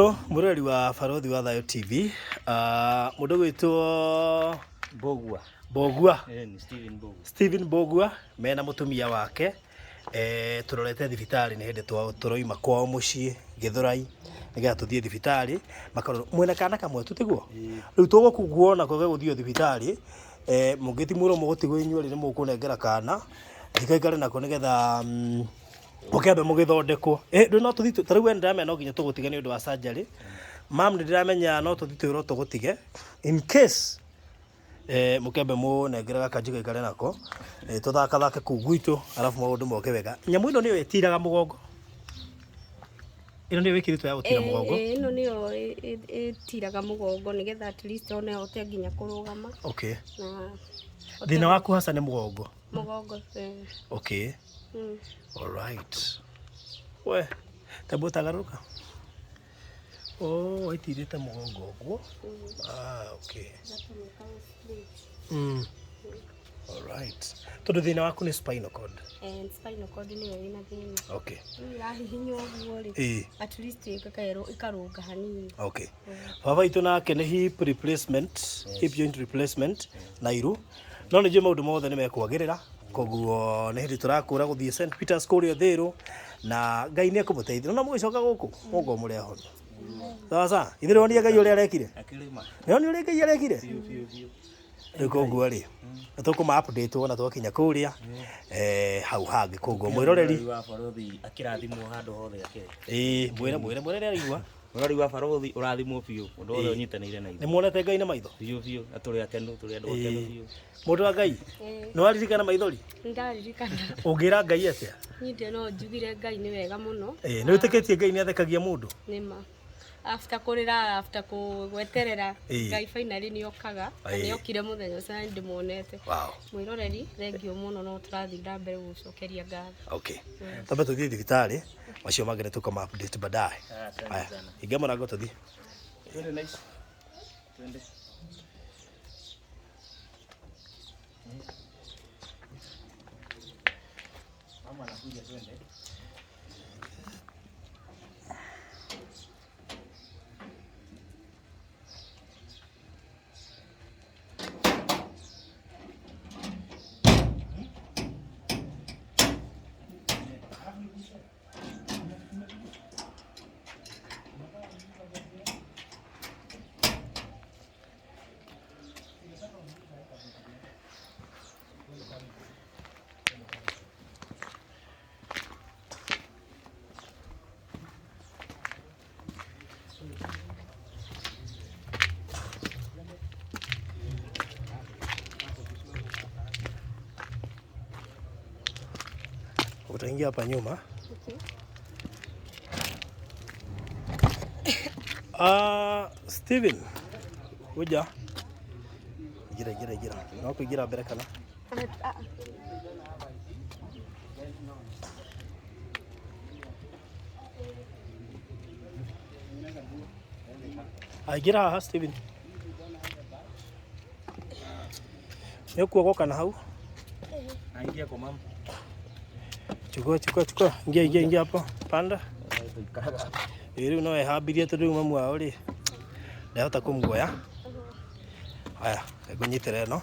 Mwĩroreri wa Barothi wa Thayũ TV, mũndũ gwĩtwo Mbũgua. Mbũgua. Ni Steven Mbũgua. Steven Mbũgua mena mũtumia wake, tũrorete thibitarĩ nĩ hĩndĩ tũroima kwao mũciĩ Gĩthũrai nĩgetha tũthiĩ thibitarĩ makarorwo. Mwĩna kana kamwe tu tiguo? Rĩu tũgũkuo nako gegũthiĩ thibitarĩ, mũngĩtimwĩrwo mũgũtigwo inyuerĩ nĩ mũkũnengera kana thikaikare nako nĩgetha mũkĩambe mũgĩthondekwo. Rĩu no tũthiĩ, ta rĩu we nĩndĩramenya no nginya tũgũtige nĩ ũndũ wa surgery. Mam nĩndĩramenya no tũthiĩ twĩrwo tũgũtige in case mũkĩambe mũnengere gakanjũ gaikare nako, tũthakathake kũu gwitũ arabu maũndũ moke wega. Nyamũ ĩno nĩyo ĩtiraga mũgongo? Ĩno nĩyo ĩkĩrĩtwo ya gũtira mũgongo? Ĩno nĩyo ĩtiraga mũgongo nĩgetha at least one ahote nginya kũrũgama. Okay. Na Thĩna waku hasa nĩ mũgongo? Mũgongo. Okay. All right. We, tambu tagarũrũka. Oh, ĩtirĩte mũgongo ũguo. Ah, okay. All right. Tondũ thĩna waku nĩ spinal cord. Spinal cord nĩyo ĩna thĩna. Okay. Rĩu ĩrahihinywo ũguo rĩ. At least ĩkarũnga hanini. Okay. Baba itũ nake nĩ hip replacement, hip joint replacement na iru. No nĩ njũĩ maũndũ mothe nĩ mekwagĩrĩra. Koguo nĩ hĩndĩ tũrakũra gũthiĩ St Peters kũrĩa Thĩrũ na Ngai nĩ ekũmũteithia. No mũgĩcoka gũkũ mũgũkorwo mũrĩ ahonu. Sawa sawa. Ithuĩ nĩwonire Ngai ũrĩa arekire? Nĩwonire ũrĩa Ngai arekire? Rĩu koguo rĩ, nĩ tũkũma update wona twakinya kũrĩa hau hangĩ. Koguo mwĩroreri wa Barothi akĩrathimwo handũ hothe akĩrĩ. Mwĩre mwĩre mwĩre araigua. Mwĩroreri wa Barothi ũrathimwo biũ, mũndũ wothe ũnyitanĩire na ithuĩ. Nĩ muonete Ngai na maitho? Biũ biũ, na tũrĩ akenu, tũrĩ andũ akenu biũ. Mũndũ wa Ngai, nĩ waririkana maithori? Nĩndaririkana. Ũngĩra Ngai atĩa? Niĩ ndĩ no njugire Ngai nĩ wega mũno. Nĩ wĩtĩkĩtie Ngai nĩ athekagia mũndũ? Nĩ ma. After kũrĩra, after gweterera, Ngai finally nĩ okaga. Na nĩ okire mũthenya ũcio na nĩ ndĩmuonete. Wow. Mwĩroreri, thengiũ mũno no tũrathiĩ na mbere gũcokeria ngatho. Okay. Twambe tũthiĩ thibitarĩ, macio mangĩ nĩ tũkama update baadaye. Haya, hinga mũrango tũthiĩ. Twende nice. Twende. Mama anakuja, twende. Utaingia hapa nyuma. Okay. Steven, kuja. Ingira, ingira, ingira. No kuingira mbere kana? Ingĩra haha Steven. Nĩ ũkuogoka na hau? Aingia kwa mama. Chukua, chukua, chukua. Ingia, ingia, ingia hapo. Panda. Rĩu no ehambirie tondũ rĩu mamu wao rĩ ndahota kũmuoya. Haya, ngũnyitĩre ĩno.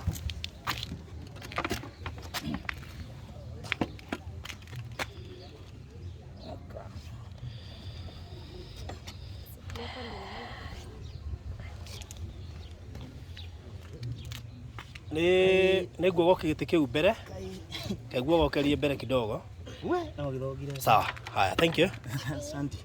Nĩ nguogokia gĩtĩ kĩu mbere. Ke nguogokerie mbere kidogo. No gĩthogire. Sawa. Haya, thank you. Asante.